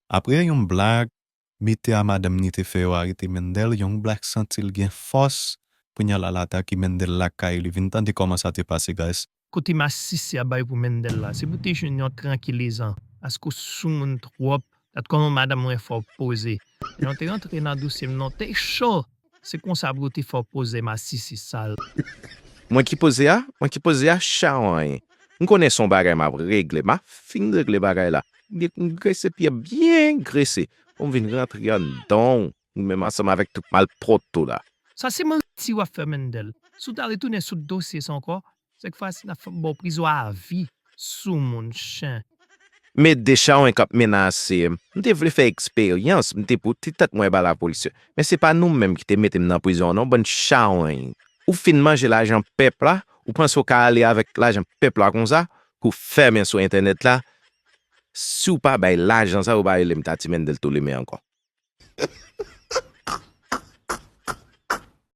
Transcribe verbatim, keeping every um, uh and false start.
Apre yon blag, mete a madanm ni te fè yo arete Mendel, yon blag santi l gen fòs, kounye a l al atake Mendel lakay li, vin tande kòman sa te pase, guys. Kote masisi a bay pou Mendel la, se pou te jwenn yon trankilizan, paske w soumoun twòp, dat kòman madanm mwen fè w poze. Lè w te rantre nan dosye m nan, w te cho, se konsa pou yo te fè w poze masisi sal. Mwen ki poze a, mwen ki poze a, chawanyen. M konnen se yon bagay m ap regle, m ap fin regle bagay la. M grese pye byen grese pou m vin rantre anndan w, ou menm ansanm avèk tout malpwòpte w la. Sa se manti w ap fè Mendel. Si w ta retounen sou dosye sa ankò, sèk fwa si n ap fè ba w prizon avi, soumoun chen. Met de chawanyen k ap menase m. M te vle fè eksperyans, m te pote tèt mwen ba lapolis yo. Men se pa nou menm ki te mete m nan prizon an non, bann chawanyen. Ou fin manje lajan pèp la, ou panse w ka ale avèk lajan pèp la konsa, pou fèmen sou entènèt la, si w pa bay lajan sa, ou pa rele m Tati Mendel Toleme ankò.